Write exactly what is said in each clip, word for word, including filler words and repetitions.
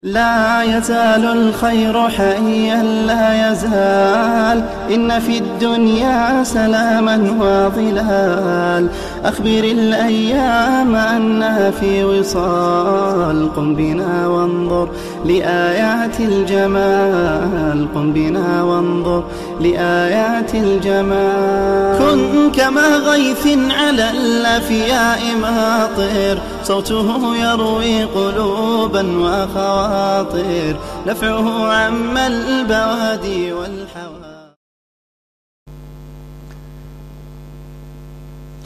لا يزال الخير حيا، لا يزال، إن في الدنيا سلاما وظلال. أخبر الأيام أنها في وصال، قم بنا وانظر لآيات الجمال، قم بنا وانظر لآيات الجمال. كن كما غيث على الأفياء ماطر، صوته يروي قلوبا وخواطر، نفعه عم البوادي والحواضر.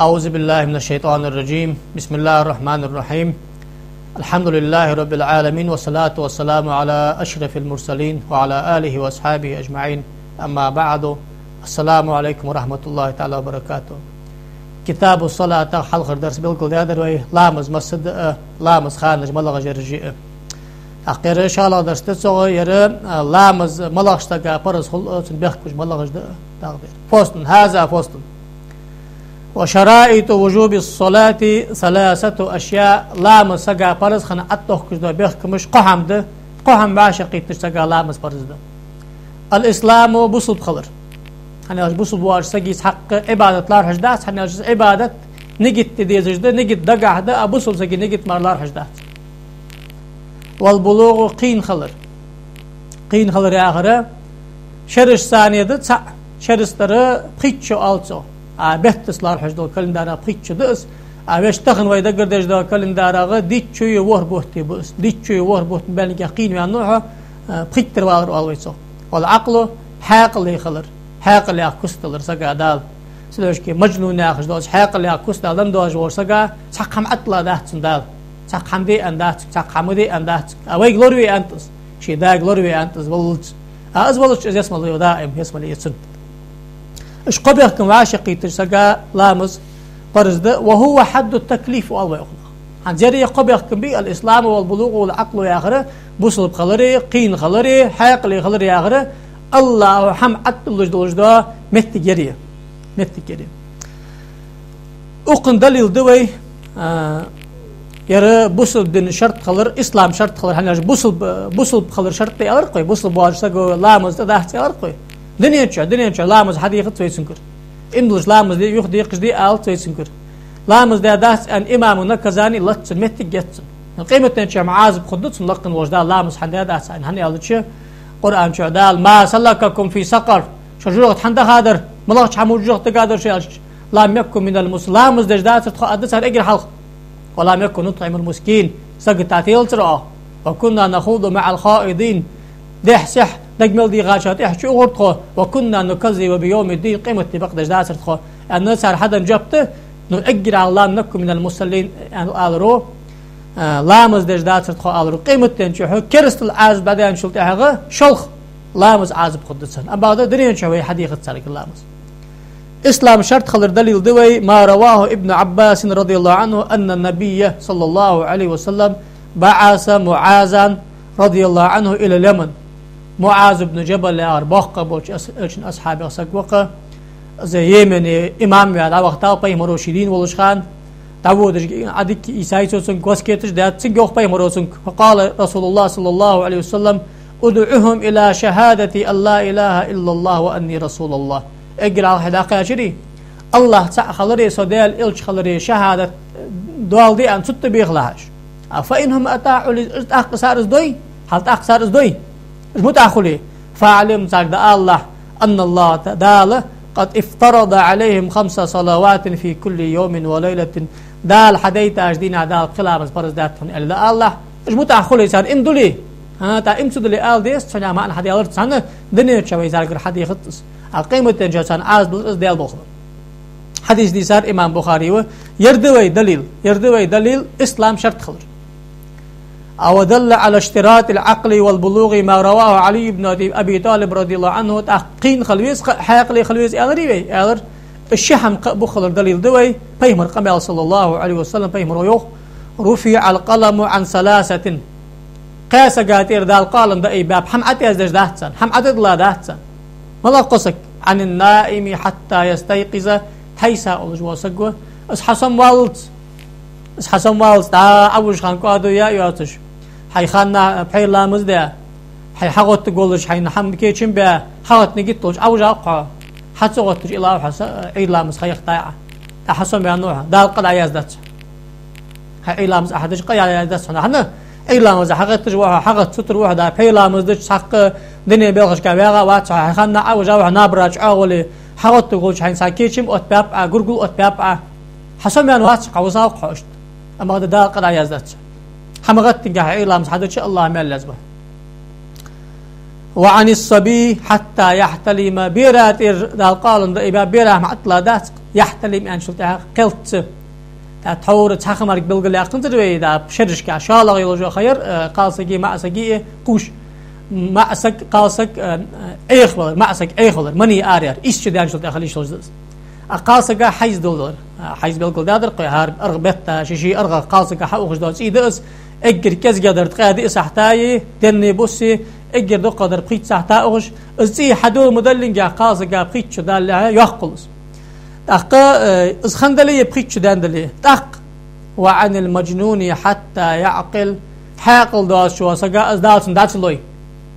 أعوذ بالله من الشيطان الرجيم. بسم الله الرحمن الرحيم. الحمد لله رب العالمين، والصلاة والسلام على أشرف المرسلين وعلى آله وأصحابه أجمعين. أما بعد. السلام عليكم ورحمة الله تعالى وبركاته. كتاب الصلاة, хьалхара дарс белгалдаьдар вай, ламаз масса да а, ламаз ханаш малагӀаш яраш я а. ТӀаккха ер шоллагӀа дарс да цох, ер, а, ламаз малагӀча сага параз хул а, цун бехкамаш малагӀаш да а, дагӀа дар. فصل، هذا فصل. وشرائط وجوب الصلاة ثلاثة أشياء. Ламаз сага параз хинна тӀатохкаш дола бехкамаш кхо хӀама да, кхо хӀама вӀашагӀкхийттача сага ламаз параз да. الإسلام, бусалба хилар. ХӀана аьлча бусалба воацача сага цхьаккха Ӏибадат лоархӀаш дац, хӀана аьлча Ӏибадат нигат де дезаш да, нигат дагахьа да, а бусалба сага нигат мара лоархӀаш дац. والبلوغ, кхийна хилар. Кхийна хилар яхар шераш санна да цаӀ, шераш дар пхийтта шу оал цох. А беттаца лоархӀаш дола календарах пхийтта шу да из. А вешта тахан вай дагардеш дола календарах дийтта шуи ворхӀ бутти ба из. Дийтта шуи ворхӀ бутти баьннаргахьа кхийна ваьннав хьо, а, пхийттара валар оал вай цох. والعقل, хьаькъале хилар. Хьаькъалах куц далар сага Дала. Цудухьа маджнун яхаш долча хьаькъалах куц Дала дан доагӀаш волча сага цхьаккха хӀама Ӏоттадаь дац цунна Дала. Цхьаккха хӀама де аьнна дац, цхьаккха хӀама де аьнна дац. А вайга лораве аьннад из. Ший Дага лораве аьннад из валлалца. А из валлалца из ялсмале я даим, ялсмале я цунна. Уж кхо бехкам вӀашагӀкхийттача сага ламаз параз да, وهو حد التكليف оал вай укхунах. ХӀанз ер кхо бехкам бий, الإسلام والبلوغ والعقل яхар, бусалба хилари, кхийна хилари, хьаькъале хилари яхар, АллахӀа хӀама Ӏоттадалуш долаш дола моттиг ер я. Моттиг ер я. Укхун далил да вай, а, ер бусалба дина шарт хилар, ислам шарт хилар, хӀана аьлча бусалба, бусалба хилар шарт да аьлар-кх вай, бусалба воацача саго ламаз тӀа дац аьлар-кх вай. Дунен чу, дунен чу ламаз хьадехац вай цунгара. Иман долаш ламаз де, юха декхаш де алац вай цунгара. Ламаз даь дац аьнна имама наказани лац цунна, моттиг яц цунна. Къематдийнахьа Ӏазап хургда цунна лакхвенна волча Дала ламаз хьадеш дац аьнна, хӀана аьлча Къуръан чу Дала: ما سلككم في سقر؟ Шо жожагӀате хӀана дахадар? МалагӀча хӀаман жожагӀате дахадар шо аьлча, لم نك من المص-, ламаз деш дацар тхо, аргда цар эггара хьалха. ولم نك نطعم المسكين, сагота телацар оаха. وكنا نخوض مع الخائضين, дехьа-сехьа, дага мел дийгӀача тӀехьа чуухар тхо. وكنا نكذب بيوم الدين, къематди бакъдеш дацар тхо. Аьнна цар хьаденна жоп да, ну эггара хьалха لم نك من المصلين аьнна аларо, а, ламаз деш дацар тхо аларо. Къематдийнахьа хьо керастал Ӏазап дӀадаьнначул тӀехьагӀа шолха ламаз Ӏазап хургда царна. Амма бакъда дунен чу вай хьадехац царга ламаз. Ислам шарт хилар далил да вай, ما رواه ابن عباس رضي الله عنه أن النبي صلى الله عليه وسلم بعث معاذا رضي الله عنه إلى اليمن. МуӀаз ибн Джабал яхар боккха болча ас-, элчан асхьабех саг ва-кх. Из Йемене имам ваь дӀавахийтав пайхамаро ше дийна волча хана. ДӀаводаш Ӏадика ийцай цо цунга, васкеташ даьд цунга, йоах пайхамаро цунга. فقال رسول الله صلى الله عليه وسلم: ادعهم إلى شهادة أن لا إله إلا الله وأني رسول الله. Эггара хьалха хьо дӀакхаьчаре, АллахӀ цаӀ хилари, со Даьла элча хилари шахӀадат доаладе аьнна цу тӀа бехалахь уж. А فإنهم أطاعوا لي, уж тӀаккха цар из дой, хьал тӀаккха цар из дой, уж мутӀахьа хуле, فأعلمهم, царга дӀаалалахь, أن الله, Дала, قد افترض عليهم خمس صلوات في كل يوم وليلة. Дала хьадайтача дийнахьа Дала пхи ламаз параз даьд хьона аьнна дӀаалалахь, уж мутӀахьа хуле, царна иман дуле. ХӀа, тӀаккха иман ца дуле ала деза, цхьан хӀаман хьадаьлар царна, дунен чу вай царгара хьадехац из. А къематдийнахьа царна Ӏазап далар из Даьла болх ба. Хьадис дийцар имам Бухари ва. Ер да вай далил, ер да вай далил, ислам шарт хилар. أو دل على اشتراط العقل والبلوغ ما رواه علي بن أبي طالب رضي الله عنه, тӀаккха кхийна хила веза, кхы а хьаькъале хила веза аьларий вай? Аьлар. Ши хӀама кхы а бу хилар далил да вай, пайхамара къамаьл, صلى الله عليه وسلم, пайхамаро йоах: رفع القلم عن ثلاثة. Кхаь сага тӀера Дала къолам дӀаайбаьб, хӀама ӀотӀаяздаь дац царна, хӀама ӀотӀадилла дац царна. МалагӀа кхо саг? عن النائم حتى يستيقظ, тхьайса уллаш вола саг ва, из хьасомаваллалца, из хьасомаваллалца, дӀа Ӏовужача хана кӀоадо яь йоацаш, Хьай ханна пхьера ламаз де, хьай хьагӀоттаргволаш хьайна хӀама кечам бе, хьагӀоттаргволаш гӀовттаваьв хьо. Хьа ца гӀотташ иллав хьо са-, Ӏуйра ламаз ха яхийтай Ӏа. ТӀаккха хьасомаваьннав хьо, Дала къа дӀаяздац. Хьай Ӏуйра ламаз Ӏа хьадеш къа дӀаяздац хьона. ХӀана? Ӏуйра ламаз хьагӀотташ ва хьо, хьагӀотта сутара ва хьо, да пхьера ламаз дича цхьаккха дунен балхашка ваьгӀа вац хьо, хьай ханна Ӏовижав хьо, набараш чӀоагӀа вале, хьагӀоттаргволаш хьайна цхьа кечам оттабаьб Ӏа, гургал оттабаьб Ӏа. Хьасомаваьнна вац хьо, къа вусалва хьо иштта. Амма да Дала къа дӀаяздац. ХӀама гӀаттинга хьай Ӏуйра ламаз хьадича, АллахӀ маьл лазба. وعن الصبي حتى يحتلم. Бера тӀера Дала къоалам да, и бер бера хӀама Ӏаттала дац, яхьталим аьнначул тӀехьагӀа кхелца. ТӀаккха тхьовра цхьа хӀамарг белгалъяьккханзар вай, да, шерашка шоллагӀа йолаш йола ха яр, э, кхалсага, маӀасага, э, кхувш. МаӀасаг, кхалсаг, э, э, Ӏехавалар, маӀасаг Ӏехавалар, мани араяр, из чудаьнначул тӀехьагӀа лиш йолаш да из. А кхалсага хьайз долалар. А, хьайз белгалдаьдар кхы, хӀара аргӀа бетта, ши-ши аргӀа кхалсага хьаухаш дола цӀий да из, эггара кӀезигагӀдар ткъаь диъ сахьат а, денна, бусса, эггара дукхагӀдар пхийтта сахьат ухаш, из цӀий хьадола ма даллинге, кхалсага пхийтта шу далалехьа йоаккхалва из. ТӀаккха, э, из хиннадале е пхийтта шу даьннадале. ТӀаккха, وعن المجنون حتى يعقل. Хьаькъал доацача сага из Дала цунна дӀа ца лой.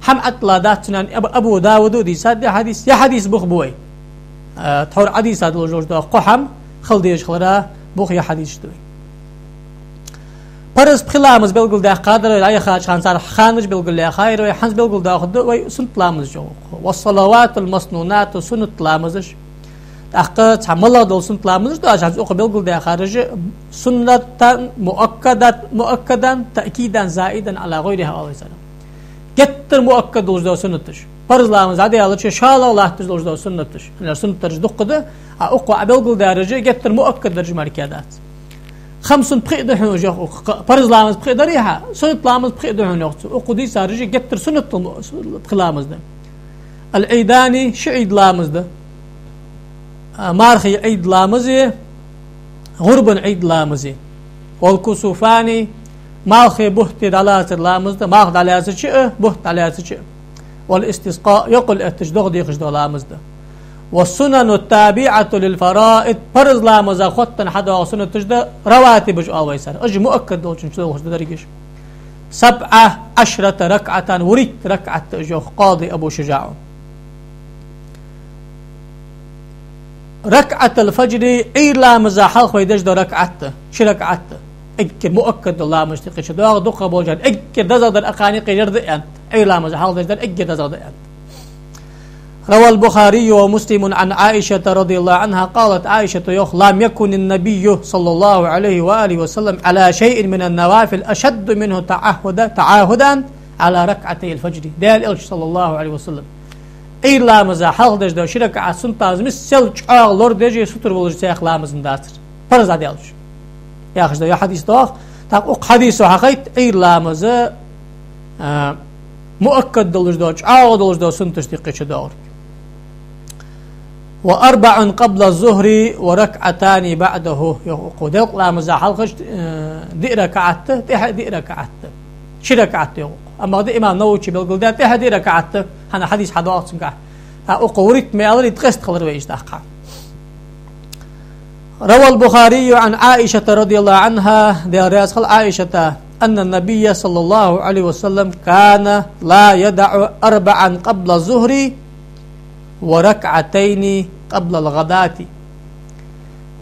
ХӀама Ӏаттала дац цунна, Абу, Абу Дауда дийцад ер хьадис, ер хьадис бух ба вай. Э, тхьовра Ӏодийца долаш дола кхо хӀама хила дезаш хилара бух ер хьадисаш да вай. Парз пхи ламаз белгалдаьккхадар вай, дӀаяхача хана цар ханаш белгалъяьхай вай, хӀанз белгалдоахаргда вай суннат ламазаш. والصلوات المسنونات, суннат ламазаш. ТӀаккха цхьа малагӀа дола суннат ламазаш да, хӀанз укхо белгалдаьхараш, سنة مؤكدة، مؤكدة تأكيدا زائدا على غيرها, оал вай царех. Геттара муаккад долаш дола суннаташ. Парз ламаз дӀадаьлча шоллагӀа латташ долаш дола суннаташ. Хьанна суннаташ дукха да, а укхо Ӏобелгалдаьраш геттара муаккад дараш мара дац. خمس, пхиъ да хьона, йоах укхо. Парз ламаз пхиъ дарий хьа, суннат ламаз пхиъ да хьона, йоах цо. Укхо дийцараш геттара суннат ламаз, пхи ламаз да. العيدان, ши Ӏийд ламаз да. А, мархий Ӏийд ламази, гӀурбан Ӏийд ламази. والكسوفان, малхи бутти дӀалацар ламаз да, малх дӀалаьцача а, бутт дӀалаьцача а. والاستسقاء, йокъал эттача догӀа дехаш дола ламаз да. والسنن التابعة للفرائض, парз ламаза хоттаденна хьадоагӀа суннаташ да, раватибаш оал вай царех. Уж муаккад долчун чу долхаш да дерригаш. سبع عشرة ركعة, вурийтта ракаӀат да уж, йоах къади Абу ШужаӀо. ركعة الفجر, Ӏуйра ламаза хьалха вай деш дола ракаӀат да, ши ракаӀат да. Эггара муаккад дола ламазашта юкъе чудоагӀа, дукхагӀа болчарна эггара дезагӀдар акхарна юкъе ер да аьннад. Ӏуйра ламаза хьалха деш дар эггара дезагӀа да аьннад. روى البخاري ومسلم عن عائشة رضي الله عنها قالت, Ӏайшата йоах: لم يكن النبي صلى الله عليه وآله وسلم على شيء من النوافل أشد منه تعهدا، تعاهدا على ركعتي الفجر. Даьла Элча, صلى الله عليه وسلم, Ӏуйра ламаза хьалха деш дола ши ракаӀат суннат ламаз миссел чӀоагӀа лорадеш а, сутара волаш а цхьаккха ламаз дацар. Парз дӀадаьлча. Яхаш да ер хьадис доагӀа. ТӀаккха укх хьадисо хьахайт Ӏуйра ламаза, а, муаккад долаш дола, чӀоагӀа долаш дола суннаташта юкъе чудоагӀарг. وأربع قبل الظهر وركعتان بعده. Йоах укхо, делкъа ламаза хьалхашка, э, диъ ракаӀат да, тӀехьа диъ ракаӀат да. Ши ракаӀат да, йоах укхо. Амма да имам Нававе белгалдаьд, тӀехьа диъ ракаӀат да, хӀана хьадис хьадоагӀа цунга. ТӀаккха укхо вурийтта ма аьлар, из къаьста хилар вай иштта тӀаккха. روى البخاري عن عائشة رضي الله عنها, Даьла раьза хилва Ӏайшата, أن النبي صلى الله عليه وسلم كان لا يدع أربعا قبل الظهر وركعتين قبل الغداة.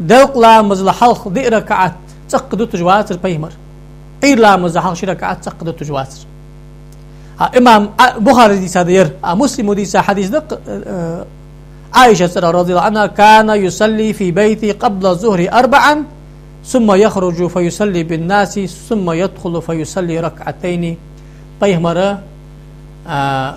Делкъа ламазал хьалха диъ ракаӀат цӀаккха дуташ вацар пайхамар. Ӏуйра ламазал хьалха ши ракаӀат цӀаккха дуташ вацар. А имам, а, Бухарис дийцад ер, а Муслима дийца хьадис да, э, Ӏайшата цӀерагӀа, رضي الله عنها: كان يصلي في بيته قبل الظهر أربعا ثم يخرج فيصلي بالناس ثم يدخل فيصلي ركعتين. Пайхамара, а,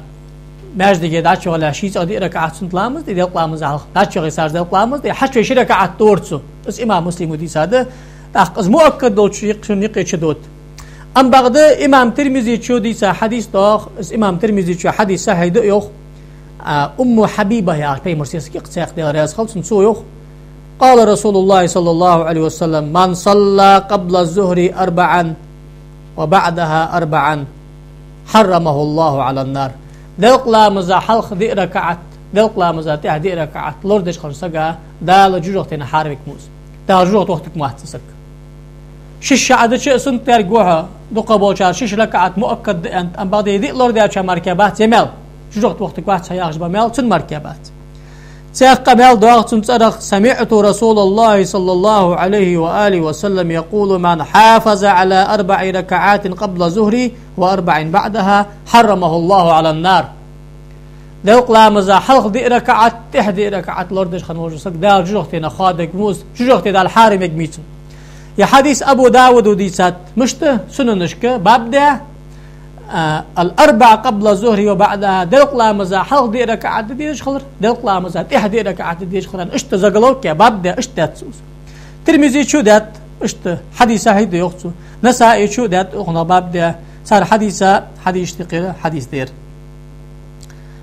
маьждиге дӀачувахалехь шийцӀагӀа диъ ракаӀат суннат ламаз де, делкъа ламаза хьалха дӀачувахе цар делкъа ламаз де, хьачуве ши ракаӀат дора цо. Из имам Муслима дийцад, тӀаккха из муаккад долчун юкъе чудоагӀа. Амма бакъда имам Тирмизечо дийца хьадис доагӀа, из имам Тирмизечо хьадис сахьихь да йоах, а, Умму Хьабиба яхаш пайхамара сесаг я-кх, цхьаькха, Даьла раьза хилва цунна, цо йоах: قال رسول الله صلى الله عليه وسلم: من صلى قبل الظهر أربعا وبعدها أربعا حرمه الله على النار. Делкъа ламаза хьалха диъ ракаӀат, делкъа ламаза тӀехьа диъ ракаӀат лорадеш хилча сага Дала жожагӀатена хьарам вергва из. Дала жожагӀате вахийтаргвац из саг. Шишша Ӏа дича а суннат дергда хьона, дукхагӀболчар шишша ракаӀат муаккад да аьннад, амма бакъда диъ лорадаьчоа мара бац ер маьл. ЖожагӀате вахийтаргвац хьо яхаш ба маьл, цун мара бац. Цхьаькха маьл доагӀа цун цӀерагӀа: سمعت رسول الله صلى الله عليه وآله وسلم يقول: من حافظ على أربع ركعات قبل الظهر وأربع بعدها حرمه الله على النار. Делкъа ламаза хьалха диъ ракаӀат, тӀехьа диъ ракаӀат лорадеш хинна волча сага Дала жожагӀатенах хоадергва из, жожагӀате Дала хьарам ергья цунна. Ер хьадис Абу Дауда дийцад, мишта, Сунанашка баб даь, а, الأربع قبل الظهر وبعدها, делкъа ламаза хьалха диъ ракаӀат де дезаш хилар, делкъа ламаза тӀехьа диъ ракаӀат де дезаш хилар, иштта заголовок яь баб даь, иштта даьд цо из. Тирмизечо даьд, иштта хьадис сахьихь да йоах цо. Насаичо даьд, укхунах баб даь, цар хьадиса, хьадисашта юкъера хьадис да ер.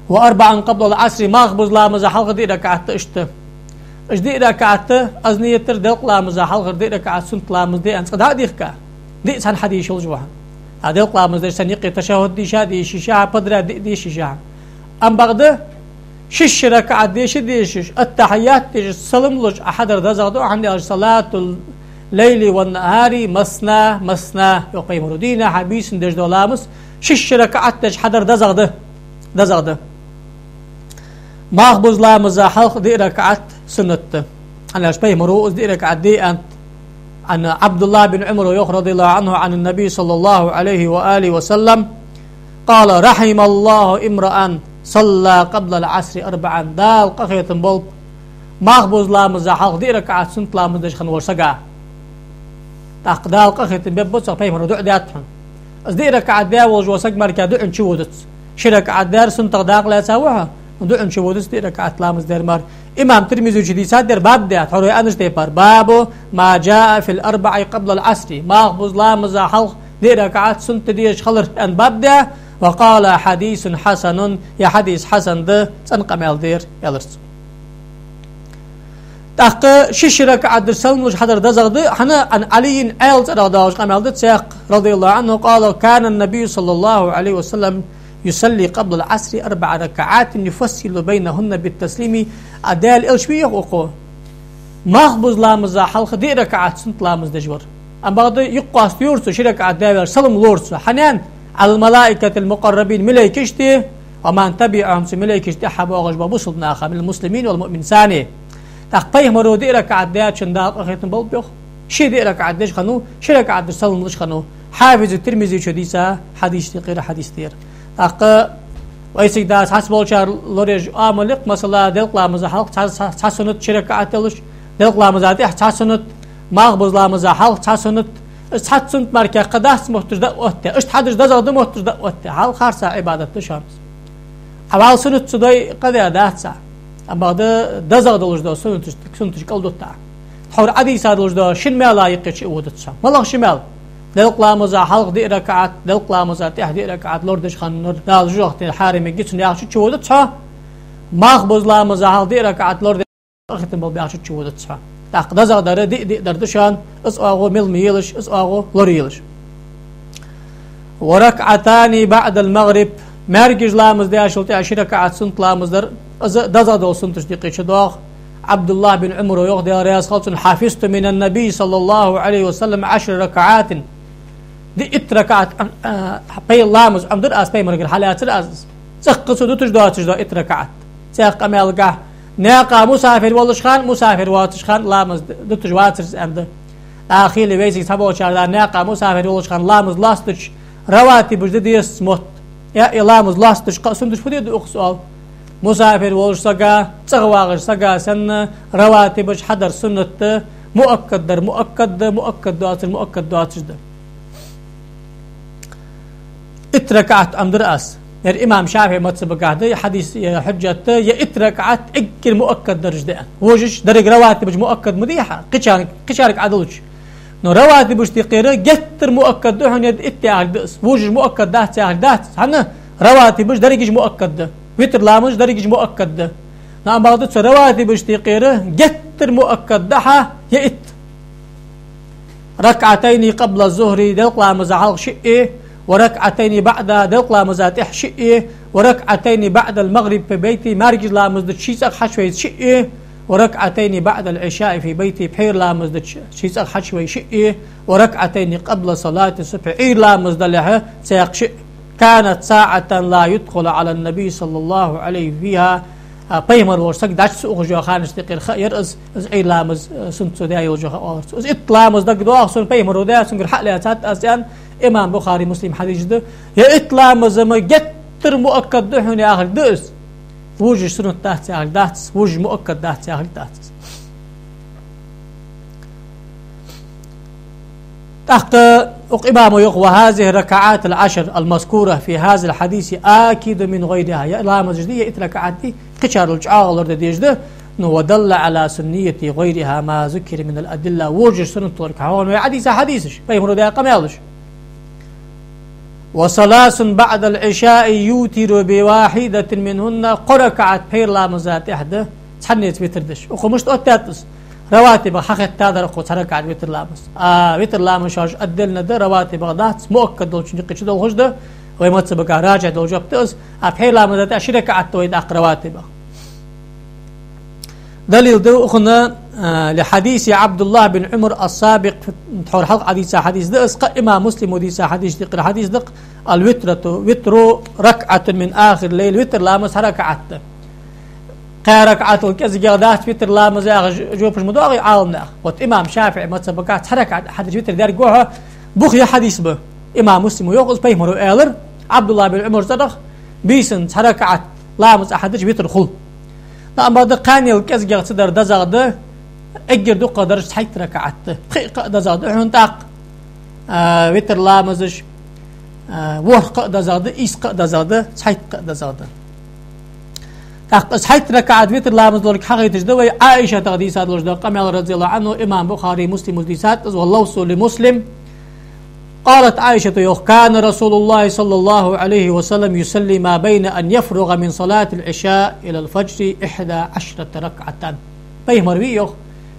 وأربع قبل العصر, малхбуза ламаза хьалха диъ ракаӀат да иштта. Уж диъ ракаӀат, аз нийят дир делкъа ламаза хьалхара диъ ракаӀат суннат ламаз де аьнна цкъа дӀа а дийхка. Диъ цхьан хьадис йолаш ва хьона. А делкъа ламаз деш санна юкъе ташаххӀуд дийша а дийша, подряд диъ дийша а. Амма бакъда шишша ракаӀат деша а дешаш, аттахьият дешаш, салам луш Ӏа хьадар дезагӀа да, хӀана аьлча صلاة الليل والنهار مثنى مثنى, йоах пайхамаро, дийнахьа, бийсанна деш дола ламаз шишша ракаӀат деш хьадар дезагӀа да. ДезагӀа да. Малхбуза ламаза хьалха диъ ракаӀат суннат да. ХӀана аьлча пайхамаро из диъ ракаӀат де аьннад. عن عبد الله بن عمر, йоах, رضي الله عنه, عن النبي صلى الله عليه وآله وسلم قال: رحم الله امرأ صلى قبل العصر أربعا. Дала къахетам болба малхбуза ламаза хьалха диъ ракаӀат суннат ламаз деш хинна волча сага. ТӀаккха Дала къахетам бергба цох, пайхамаро дуӀа даьд хьона. Из диъ ракаӀат даь волаш вола саг мара дуӀан чу водац. Ши ракаӀат даьр суннатах дакъа лаьца ва хьо, дуӀан чу водац диъ ракаӀат ламаз даьр мара. Имам Тирмизечо дийцад ер баб даь, тхьовра аьннача тайпара: باب ما جاء في الأربع قبل العصر. Малхбуза ламаза хьалха диъ ракаӀат суннат де дезаш хилар аьнна баб даь, وقال: حديث حسن, ер хьадис хьасан да, цӀена къамаьл да ер, аьлар цо. ТӀаккха шишша ракаӀат деш салам луш хьадар дезагӀа да, хӀана, عن علي, Ӏаьлий цӀерагӀа доагӀаш къамаьл да цхьаькха, رضي الله عنه, قال: كان النبي صلى الله عليه وسلم يصلي قبل العصر أربع ركعات يفصل بينهن بالتسليم. А Даьла Элча ва, йоах укхо, малхбуза ламаза хьалха диъ ракаӀат суннат ламаз деш вар. Амма бакъда юкъ къоастайора цо, ши ракаӀат даь ваьлча салам лора цо. ХӀана аьлча: على الملائكة المقربين, малайкашта, ومن تبعهم, цу малайкашта тӀехьа боагӀаш бола бусалба наха, من المسلمين والمؤمنين, царна. ТӀаккха пайхамаро диъ ракаӀат даьчоа Дала къахетам болба йоах. Ше диъ ракаӀат деш хиннав, ши ракаӀат деш салам луш хиннав. Хьафиз Тирмизечо дийца хьадисашта юкъера хьадис да ер. ТӀаккха вайцига дӀа цхьаболчар лораеш Ӏамал я-кх, масала, делкъа ламаза хьалха цхьа, цхьа, цхьа суннат ши ракаӀат йолаш, делкъа ламаза тӀехьа цхьа суннат, малхбуза ламаза хьалха цхьа суннат, из цхьацца суннат мара кхы дац мотташ дӀаоттадаь, иштта хьадеш дезагӀа да мотташ дӀаоттадаь, хьал харца Ӏибадат да шоана из. Ӏа вӀалла суннат ца дой къа даь дац Ӏа. Амма бакъда дезагӀа долаш дола суннаташ, суннаташ кӀалдут Ӏа. Тхьовра Ӏадийца долаш дола шин маьла юкъе чу а водац хьо. МалагӀа ши маьл? Делкъа ламаза хьалха диъ ракаӀат, делкъа ламаза тӀехьа диъ ракаӀат лорадеш хиннар Дала жожагӀатенах хьарам ергья цунна яхача чу водац хьо. Малхбуза ламаза хьалха диъ ракаӀат лорадеш къахетам болба яхача чу водац хьо. ТӀаккха дезагӀа дар диъ-диъ дар да шоана, из оагӀув мел ма елаш, из оагӀув лораелаш. وركعتان بعد المغرب. МаьркӀажа ламаз даьчул тӀехьа ши ракаӀат суннат ламаз дар, из дезагӀа дола суннаташта юкъе чу доагӀа. Ӏабдуллахь бин Ӏумара йоах, Даьла раьза хилва цунна: حفظت من النبي صلى الله عليه وسلم عشر ركعات. Диъ, итт ракаӀат, а, пай-, ламаз Ӏомадаьр аз, пайхамарагара хьалаьцар аз из. ЦӀаккха цо дуташ доацаш да итт ракаӀат. Цхьаькха къамаьлагахь, наькъа мусафир волаш хана, мусафир воацаш хана ламаз дуташ вацар из аьнна да. Ахили вайцига цхьаболчар да, наькъа мусафир волаш хана ламаз лоацаш, раватибаш де дезац мотт. Е, е ламаз лоацаш кхы а суннаташ фу де да укхаза оал? Мусафир волча сага, цӀагӀа вагӀача сага санна, раватибаш хьадар суннат да, муаккад дар муаккад да, муаккад доацар муаккад доацаш да. Итт ракаӀат Ӏомадаьр аз. Ер имам ШафиӀий мазхӀабагахь да, ер хьадис, ер хьужжат да, ер итт ракаӀат эггара муаккад дараш да. Вожаш деррига раватибаш муаккад ма дий хьа, кхычар-, кхычарга Ӏодуллача. Но раватибашта юкъера геттара муаккад да хьона ер итт яхилга да из. Вожаш муаккад дац яхилга дац. ХӀана? Раватибаш дерригаш муаккад да. Витр ламазаш дерригаш муаккад да. Но амма бакъда цу раватибашта юкъера геттара муаккад да хьа ер итт. ركعتين قبل الظهر, делкъа ламаза хьалха шиъ, وركعتين بعدها, делкъа ламаза тӀехьа шиъ, وركعتين بعد المغرب في بيته, маьркӀажа ламаз дича ший цӀагӀа хьачувайта шиъ, وركعتين بعد العشاء في بيته, пхьера ламаз дича ший цӀагӀа хьачуве шиъ, وركعتين قبل صلاة الصبح, Ӏуйра ламаз далехьа цхьаькха шиъ, كانت ساعة لا يدخل على النبي صلى الله عليه فيها, а, пайхамар волча сага дӀачу ца ухаш йола ханаш тӀекхира ха яр из, из Ӏуйра ламаз, а, суннат цо даь йолча ха оалар цо. Из итт ламаз дагадоагӀа сона пайхамаро даь, цунгара хьа а лаьцад аз, аьнна, имам Бухари, Муслим хьадисаш да. Е итт ламаз-м геттара муаккад да хьона яхилга да из. Вожаш суннат дац яхилга дац, вожаш муаккад дац яхилга дац. ТӀаккха укх имамо йоах: وهذه الركعات العشر المذكورة في هذا الحديث آكد من غيرها. Е ламазаш да, е итт ракаӀат да, кхычарел чӀоагӀа лорадеш да, ну, ودل على سنية غيرها ما ذكر من الأدلة. Вожаш суннат долга хьона вай хьадиса хьадисаш, пайхамаро даь къамаьлаш. وثلاث بعد العشاء يوتر بواحدة منهن, кхо ракаӀат пхьера ламаза тӀехьа да, цхьаннеца витр деш. Укхо мишта оттадаьд из? Раватибах хьахетта дар укхо цхьа ракаӀат витр ламаз. А витр ламаз шоаш отдельно да, раватибах дац, муаккад долчун юкъе чудолхаш да, вай мазхӀабага раджихь дола жоп да из, а пхьера ламаза тӀехьа ши ракаӀат да вай тӀаккха раватибах. Далил да укхунна, а, لحديث عبد الله بن عمر السابق, тхьовра хьалха Ӏодийца хьадис да из, кхы имам Муслимо дийца хьадис, дикъира хьадис да-кх: الوتر, витр ركعة من آخر الليل, витр ламаз цхьа ракаӀат да. Кхаь ракаӀатал кӀезигагӀа дац витр ламаз яха ж-, жопаш ма доагӀий Ӏаламнаха. Вот имам ШафиӀий мазхӀабага цхьа ракаӀат хьадеш витр дергда хьо, бух я хьадис ба. Имам Муслимо йоах, из пайхамаро аьлар, Ӏабдуллахь бин Ӏумара цӀерах бийсан цхьа ракаӀат ламаз Ӏа хьадича витр хул. Но амма да кхаьннел кӀезигагӀа ца дар дезагӀа да, эггара дукхагӀдараш цхьайтта ракаӀат да. Пхиъ-кхаъ дезагӀа да хьона тӀаккха, а, витр ламазаш, а, ворхӀ-кхаъ дезагӀа да, ийс-кхаъ дезагӀа да, цхьайтта-кхаъ дезагӀа да. ТӀаккха цхьайтта ракаӀат витр ламаз долга хьахайташ да вай Ӏаишатах дийца долаш да къамаьл, رضي الله عنه, имам Бухари, Муслимо дийцад из, واللفظ لمسلم. قالت عائشة, йоах: كان رسول الله صلى الله عليه وسلم يصلي ما بين أن يفرغ من صلاة العشاء إلى الفجر إحدى عشرة ركعة. Пайхамар вий, йоах,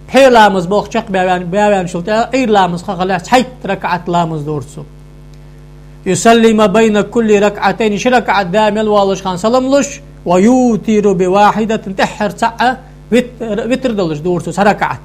пхьера ламаз болх чакхбаь ваьн-, баь ваьнначул тӀехьа Ӏуйра ламаз ха хилалехь цхьайтта ракаӀат ламаз дора цо. يصلي ما بين كل ركعتين, ши ракаӀат даь мел воаллача хана салам луш, ويوتر بواحدة, тӀеххьара цаӀ вит-, витр далаш дора цо цхьа ракаӀат.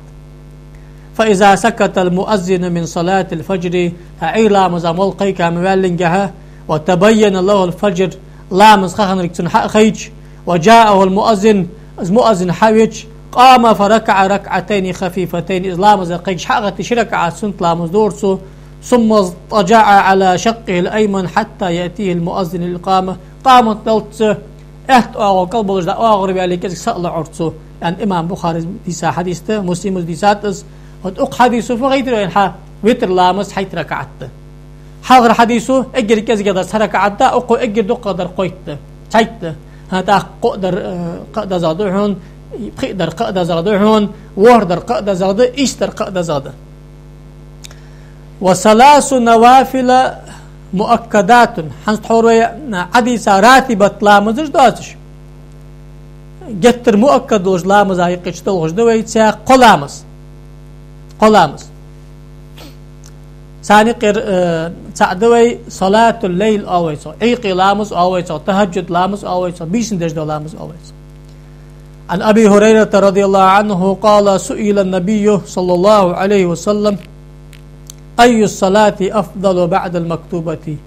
فإذا سكت المؤذن من صلاة الفجر, Ӏуйра ламаза молла кхайка ма ваьллинге, وتبين له الفجر, ламаз ха хиннилга цунна хьахайташ, وجاءه المؤذن, из муаззин хьавича, قام فركع ركعتين خفيفتين, из ламаза кхайкаш хьагӀатта ши ракаӀат суннат ламаз дора цо, ثم اضطجع على شقه الأيمن حتى يأتيه المؤذن للإقامة, къамат даллалца аьтта оагӀув кӀал болаш дӀаоагӀорваьле кӀезига са а лоӀур цо, аьнна, имам Бухарис дийца хьадис да, Муслимас дийцад из. Вот укх хьадисо фу хайта деза вайна хьа? Витр ламаз цхьайтта ракаӀат да. Хьалхара хьадисо эггара кӀезигагӀдар цхьа ракаӀат да, укхо эггара дукхагӀдар кхойтта да. Цхьайтта да. ХӀа, тӀаккха кхоъ дар, э, кхаъ дезагӀа да хьона, пхиъ дар кхаъ дезагӀа да хьона, ворхӀ дар кхаъ дезагӀа да, ийс дар кхаъ дезагӀа да. وثلاث نوافل مؤكدات. ХӀанз тхьовра вай Ӏодийца ратибат ламазаш доацаш, геттара муаккад долча ламаза юкъе чудолхаш да вай цхьа кхо ламаз. Кхо ламаз. Царна юкъера, э, цаӀ да вай صلاة الليل оал вай цох, Ӏуйкъе ламаз оал вай цох, тахӀажжуд ламаз оал вай цох, бийсан деш дола ламаз оал вай цох. عن أبي هريرة رضي الله عنه قال: سئل النبي صلى الله عليه وسلم: أي الصلاة أفضل بعد المكتوبة؟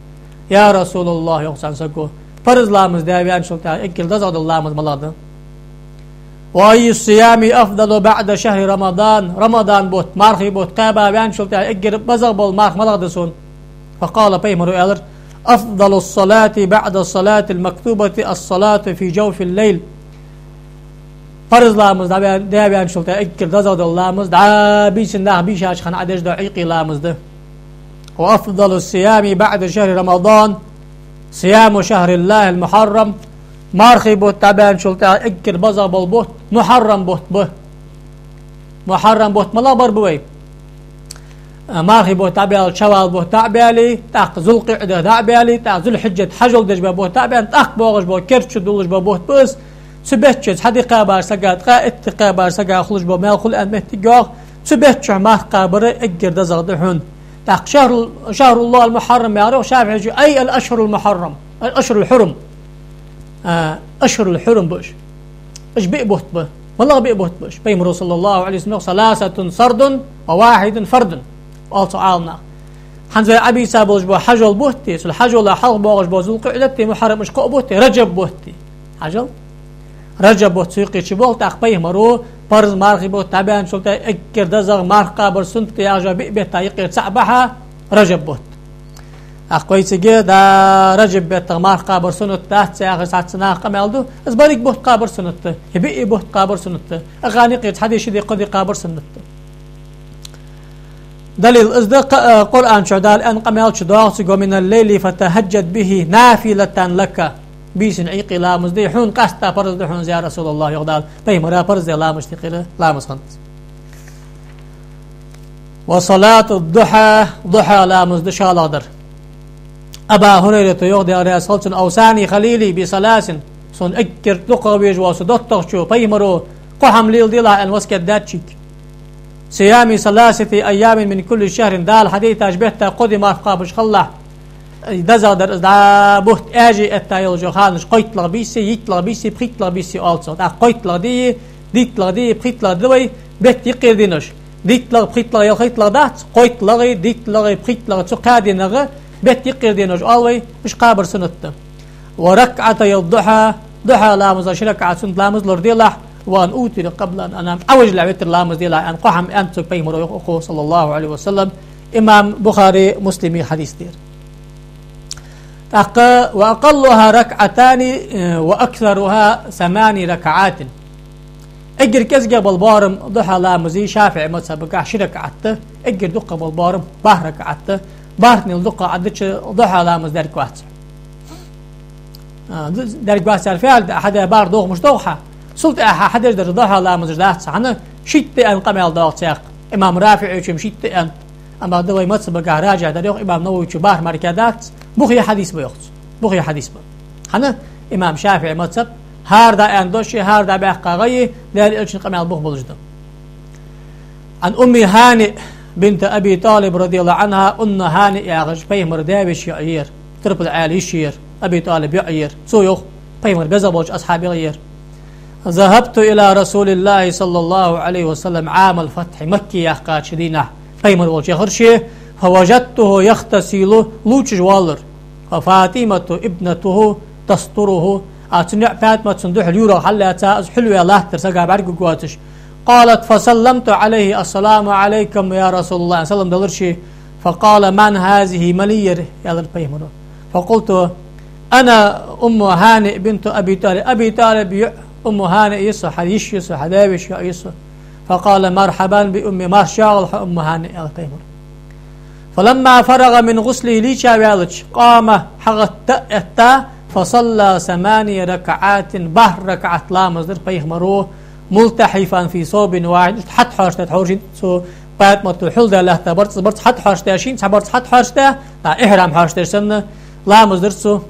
يا رسول الله, йоах цхьан саго, парз ламаз даь ваьнначул тӀехьа эггара дезагӀа дола ламаз малагӀа да? وأي الصيام أفضل بعد شهر رمضان؟ Рамадан бутт, мархий бутт кхаьба ваьнначул тӀехьа эггара безагӀа бола марха малагӀа да сона? فقال, пайхамаро аьлар: أفضل الصلاة بعد الصلاة المكتوبة الصلاة في جوف الليل. Парз ламаз дӀа ваь-, даь ваьнначул тӀехьа эггара дезагӀа дола ламаз дӀа бийсан нах бийшача хана Ӏа деш дола Ӏуйкъе ламаз да. وأفضل الصيام بعد شهر رمضان صيام شهر الله المحرم. Мархий бутт дӀабаьнначул тӀехьа эггара безагӀа бола бутт Мухьаррам бутт ба. Мухьаррам бутт малагӀа бар ба вай? А, мархий бутт дӀабаьлча, Шаввал бутт дӀа а баьле, тӀаккха ЗулкъиӀда дӀа а баьле, тӀаккха Зулхьиджат хьажол деш бола бутт дӀа а баьнна, тӀаккха боагӀаш бола, керда чу дуллаш бола бутт ба из. Цу бетта чу цхьа ди кхаьбача сага, ткъаь итт ди кхаьбача сага хулаш бола маьл хул аьнна моттиг йоагӀа. Цу бетта чухь марха кхабар эггара дезагӀа да хьона. ТӀаккха شهر، شهر الله المحرم яхар йоах ШафиӀийчо, أي الأشهر المحرم، الأشهر الحرم. А, أشهر الحرم ба уж. Уж биъ бутт ба. МалагӀа биъ бутт ба уж? Пайхамаро, صلى الله عليه وسلم, йоах: «ثلاثة سرد وواحد فرد», оал цу Ӏаламнаха. ХӀанз вай Ӏобийца болаш бола хьажол бутт, цул хьажола хьалха боагӀаш бола ЗулкъаӀидат, Мухьаррам, уж кхо бутт, Раджаб бутт. Хьажал? Раджаб бутт цу юкъе чубоагӀа, тӀаккха пайхамаро парз мархий бутт дӀабаьнначул тӀехьагӀа эггара дезагӀа марха кхабар суннат да яхаш биъ бетта юкъера цаӀ бахьа Раджаб бутт. ТӀаккха вай цига, да, Раджаб беттагӀа марха кхабар суннат дац яхаш цхьацца наха къамаьл ду, из берригаш бутт кхабар суннат да, е биъ бутт кхабар суннат да, укхан юкъера цхьа ди, ши ди, кхо ди кхабар суннат да. Далил из да, кха-, э, Къуръан чу Дала аьнна къамаьл чудоагӀа цига: «ومن الليل فتهجد به نافلة لك». Бийсан Ӏийкъе ламаз де хьона къаьстта парз да хьона из, я РасулаллахӀ, йоах Дала. Пайхамара парз даь ламазашта юкъера ламаз хиннад из. «وصلاة الضحى», духьа ламаз да шоллагӀдар. Аба ХӀурайрата йоах, Даьла раьза хилва цунна: «أوصاني خليلي بثلاث». Сона эггара дукхагӀа везаш вола са доттагӀчо, пайхамаро, кхо хӀама леладелахь аьнна васкет даьд шийга. «صيام ثلاثة أيام من كل شهر», Дала хьадайтача бетта кхо ди марха кхабаш хилалахь. ДезагӀа дар из, дӀа бутт аьже этта йолаш йола ханаш: кхойтталагӀа бийса, йитталагӀа бийса, пхийтталагӀа бийса оал цох. ТӀаккха кхойтталагӀа ди, дийтталагӀа ди, пхийтталагӀа ди да вай бетта юкъера дийнаш. ДийтталагӀа, пхийтталагӀа, ялхайтталагӀа дац, кхойтталагӀа, дийтталагӀа, пхийтталагӀа, цу кхаь дийнагӀа бетта юкъера дийнаш оал вай, уж кхабар суннат да. «وركعتي الضحى», духьа ламаза ши ракаӀат суннат ламаз лораделахь, «وأن أوتر قبل أن أنام», Ӏовижалехь витр ламаз делахь аьнна, кхо хӀама аьннад цунга пайхамаро, йоах, صلى الله عليه وسلم. Имам Бухаре, Муслима хьадис да ер. ТӀаккха: «وأقلها ركعتان، э, وأكثرها ثمان ركعات». Эггара кӀезигагӀа бола боарам духьа ламаза ШафиӀий мазхабагахь ши ракаӀат да, эггара дукхагӀа бола боарам бархӀ ракаӀат да. БархӀанел дукхагӀа Ӏаддача духьа ламаз дерг вац. А, д-, дерг вац яхар фу да, хьадаь бархӀ дохамаш догӀа хьа. Цул тӀехьа хьадеш дар духьа ламазаш дац, хӀана, шийтта да аьнна къамаьл доагӀа цох. Имам РафиӀийчо-м шийтта да аьннад. Амма да вай мазхабагахь ражихь дар, йоах имам Нававийчо, бархӀ мара кхы дац, бухе хьадис ба, йоах цо. Бухе хьадис ба. ХӀана, имам ШафиӀий мазхаб, хӀара дӀааьнна дош, хӀара дӀабаьккха гӀайи, Даьла Элчан къамаьл бух болаш да. «عن أم هانئ بنت أبي طالب رضي الله عنها», Умму ХӀаниъ яхаш пайхамара даь-веший йоӀ яр, турпал Ӏаьлий йиша яр, Аби ТӀалиба йоӀ яр. Цо йоах, пайхамара беза болча асхьабех яр: «ذهبت إلى رسول الله صلى الله عليه وسلم عام الفتح», Макка яьккхача дийнахьа пайхамар волча яхар ше, «فوجدته يغتسل», лувчаш воаллар, «وفاطمة ابنته تستره», а цун йоӀ ПаьтӀма цунна духьал юрагӀа хьаллаьца, из хьулве латтар, сага бӀаргагугоацаш. «قالت فسلمت عليه: السلام عليكم يا رسول الله», салам далар ше. «فقال: من هذه؟», мала я ер, аьлар пайхамаро. «فقلت: أنا أم هانئ بنت أبي طالب», Аби ТӀалиба йоӀ Умму ХӀаниъ я со, хьа йиша я со, хьа даь-веший йоӀ я со. «فقال: مرحبا بأم، марша йоагӀалва хьо, Умму ХӀаниъ», аьлар пайхамаро. «فلما فرغ من غسله», лийчаваьлча, «قام», хьагӀатта а этта, «فصلى ثمان ركعات», бархӀ ракаӀат ламаз дир пайхамаро, «ملتحفا في ثوب واحد», хьатӀахьоашта, хьоашийна цу ПаьтӀмата хьулдаь латта барзкъа, барзкъа хьатӀахьоашта, шийна цхьа барзкъа хьатӀахьоашта, дӀа ихьрам хьоашадеш санна, ламаз дир цо.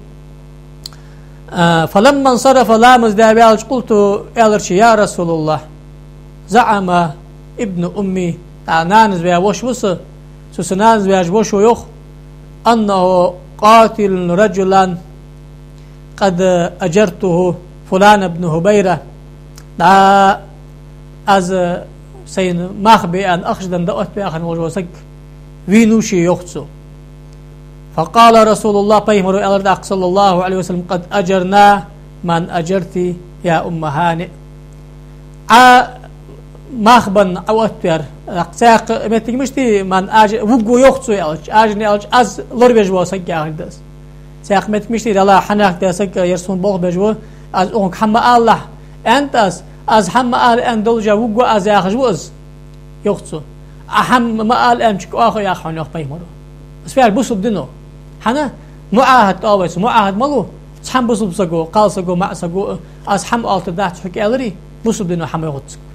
А, «فلما انصرف», ламаз даь ваьлча, «قلت», аьлар ше: «يا رسول الله، زعم ابن أمي», а, нанас ваь воша ва со, цу са нанас ваьча вошас йоах, «أنه قاتل رجلا قد أجرته، فلان بن هبيرة», дӀа аз сайна мах бе аьнна ахча денна дӀаоттаваь хинна волаш вола саг вийнав ше, йоах цо. «فقال رسول الله», пайхамаро аьлар тӀаккха, صلى الله عليه وسلم: «قد أجرنا من أجرت يا أم هانئ». Ӏа мах бенна Ӏооттаваьр, тӀаккха цхьаькха моттиг мишта я, «من أجر», вувргва, йоах цо, аьлча, «أجرني» аьлча, аз лоравеш вола саг яхилга да из. Цхьаькха моттиг мишта я, Даьла, хьанехк да саг, ер сона болх беш ва, аз укхунга хӀама ма алалахь аьннад аз, аз хӀама ма ала аьнна долаш вувргва аз яхаш ва из, йоах цо. Ӏа хӀама ма ала аьнначунга оаха а яха хьона, йоах пайхамаро. Из фу яр? Бусалба дино. ХӀана? МуӀахӀад оал вай цох. МуӀахӀад малув? Цхьан бусалба саго, кхалсаго, маӀасаго, аз хӀама оалийтаргдац хьога аьларе, бусалба дино хӀама яхац цунга.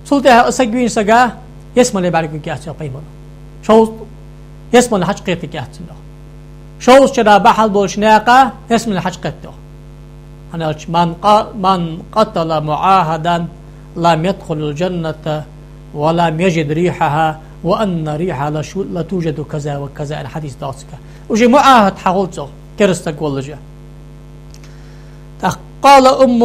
Цул тӀехьа саг вийнача сага ялсмале бӀаргагургьяц, йоах пайхамаро. Шовзткъа ялсмале хьачукхетаргьяц цунна, йоах. Шовзткъа шера бахьал болча наькъа ялсмале хьачукхет, йоах. ХӀана аьлча: «من ق-، من قتل معاهدا لم يدخل الجنة ولم يجد ريحها وأن ريحها لشو-، لتوجد كذا وكذا», аьнна хьадис доагӀа цигахь. Уже муӀахӀад хьахул цох, кераста саг воллаше. ТӀаккха, «قال أم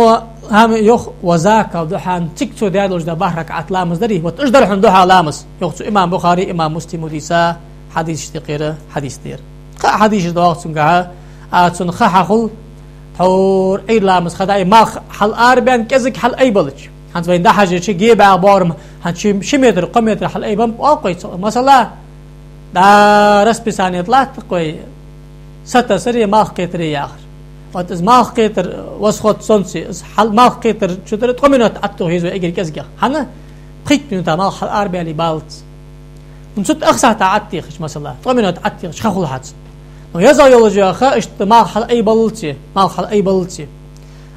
ХӀама йоах, «وذاك الضحى», цига цо даь долаш да бархӀ ракаӀат ламаз дарий, вот уж дар хьона духьа ламаз. Йоах цо, имам Бухари, имам Муслима дийца хьадисашта юкъера хьадис да ер. Кхы а хьадисаш да оаха цунгахьа, а цун ха хьахул, тхьовра Ӏуйра ламаз ха дӀа а, малх хьал-ара баьнна, кӀезига хьал-айбалча. ХӀанз вайна дӀахьажача, гебаьгӀа боарам, хӀанз ши, ши метр, кхо метр хьал-айбам оал-кх вай цо. Масала, дӀа расписание тӀа латтакх вай, сатасаре, малх кхетаре яхар. Вот из малх кхетар, восход солнца, из хьал-, малх кхетар чу тӀара ткъо минот Ӏоттоха еза вай эггара кӀезигагӀа. ХӀана? Пхийтта минута малх хьал-ара баьле балац. ХӀанз цу тӀа ах сахьат Ӏоттехача, масала, ткъо минот Ӏоттехача ха хул хьа цун. Но езагӀа йолаш йола ха, иштта малх хьал-айбаллалца, малх хьал-айбаллалца.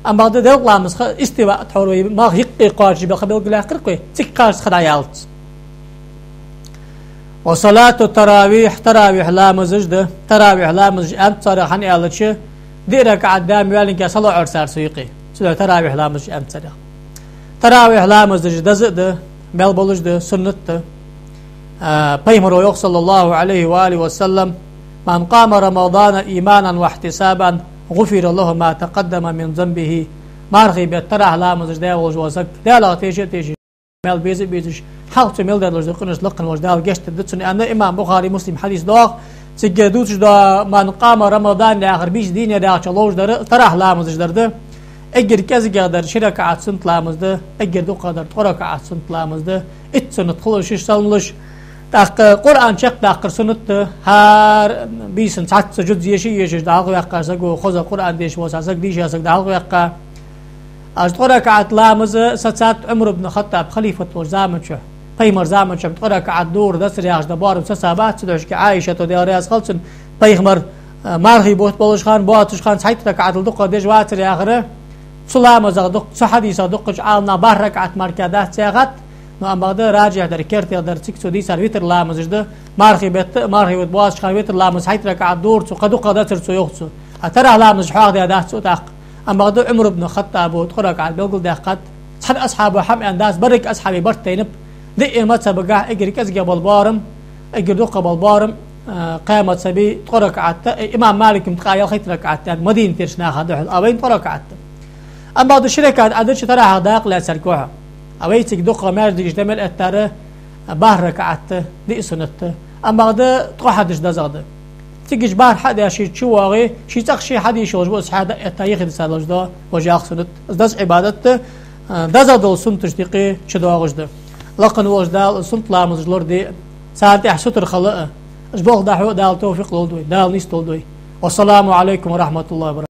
Амма бакъда делкъа ламаз ха, истива, тхьовра вай малх юкъе кхоачаш бе-, ха белгалъяьккхар-кх вай, цига кхаччалца ха дӀаялац. «وصلاة التراويح», таравихь ламазаш да. Таравихь ламазаш аьннад царех, хӀана аьлча, диъ ракаӀат даьнна ваьллинге салоӀар цар цу юкъе. Цудухьа таравихь ламазаш аьннад царех. Таравихь ламазаш деза а да, мел болаш да, суннат да. А, пайхамаро йоах, صلى الله عليه وآله وسلم: «من قام رمضان إيمانا واحتسابا غفر له ما تقدم من ذنبه». Мархий бетта тарахь ламазаш даь волаш вола саг, Далах теша а тешаш, мел беза а безаш, хьалха цо мел даь долаш дола къинош лакха волаш Дала гешт дергда цунна, аьнна, имам Бухари, Муслим хьадис доагӀа. Цига дувцаш да, «من قام رمضان» яхар бийса дийнахьа даьхача ловш дар, тарахь ламазаш дар да. Эггара кӀезигагӀа дар ши ракаӀат суннат ламаз да, эггара дукхагӀа дар ткъо ракаӀат суннат ламаз да. Итт суннат хулаш, шиш салам луш. ТӀаккха Къуръан чакхдаккхар суннат да, хӀара бийсан цхьацца жуз еша а ешаш дӀахьалхаваьккха саго, хоза Къуръан дешаш вола саг, дийша саг дӀахьалхаваьккха. Аш ткъо ракаӀат ламаз сацад Ӏумар ибн Хаттаб халифат волча заман чухь. Пайхамара заман чухь ткъо ракаӀат дора дацар яхаш да боарам сацабац, цудухьа Ӏайшата, Даьла раьза хилва цунна, пайхамар, а, мархий бутт болаш хана, боацаш хана цхьайтта ракаӀатал дукха деш вацар яхар. Цу ламазах дукха, цу хьадисах дукхача Ӏаламнаха бархӀ ракаӀат мара дац яхад, но амма бакъда раджихь дар, кертера дар цига цо дийцар витр ламазаш да, мархий бетта, мархий бутт боацаш хана витр ламаз цхьайтта ракаӀат дора цо, кхы дукха дацар цо, йоах цо. А тарахь ламазаш хьоахадаь дац цо тӀаккха. Амма бакъда Ӏумар ибн Хаттаба ткъо ракаӀат белгалдаьккхад. Цхьан асхьабо хӀама аьнна дац, берригача асхьабий барт тайнаб. Диъ мазхӀабагахь эггара кӀезигагӀа бола боарам, эггара дукха бола боарам, а, кхаь мазхӀабе ткъо ракаӀат да, э, имам Малика муткъаял хайтта ракаӀат да, Мадинатера наха духьал, а вайна ткъо ракаӀат да. Амма бакъда ши ракаӀат Ӏадача тарахьах дакъа лаьцаргва хьо. А вай цига дукха маьждигаш да мел эттар, бархӀ ракаӀат да, диъ суннат да. Амма бакъда ткъо хьадеш дезагӀа да. Цигача бархӀ хьадеш чувоагӀе, ший цӀагӀа ший хьадеш йолаш ва, из хьадаь этта йихи дисалаш да, важа ялх суннат. Из деза Ӏибадат да, а, дезагӀа дола суннаташта юкъе чудоагӀаш да. Лакха волча Дала суннат ламазаш лораде, царна тӀехьа сутара хила а, уж болх дӀахьо а Дала товфикъ лолда вайна, Дала нийсдолда вай. والسلام عليكم ورحمة الله وبركاته.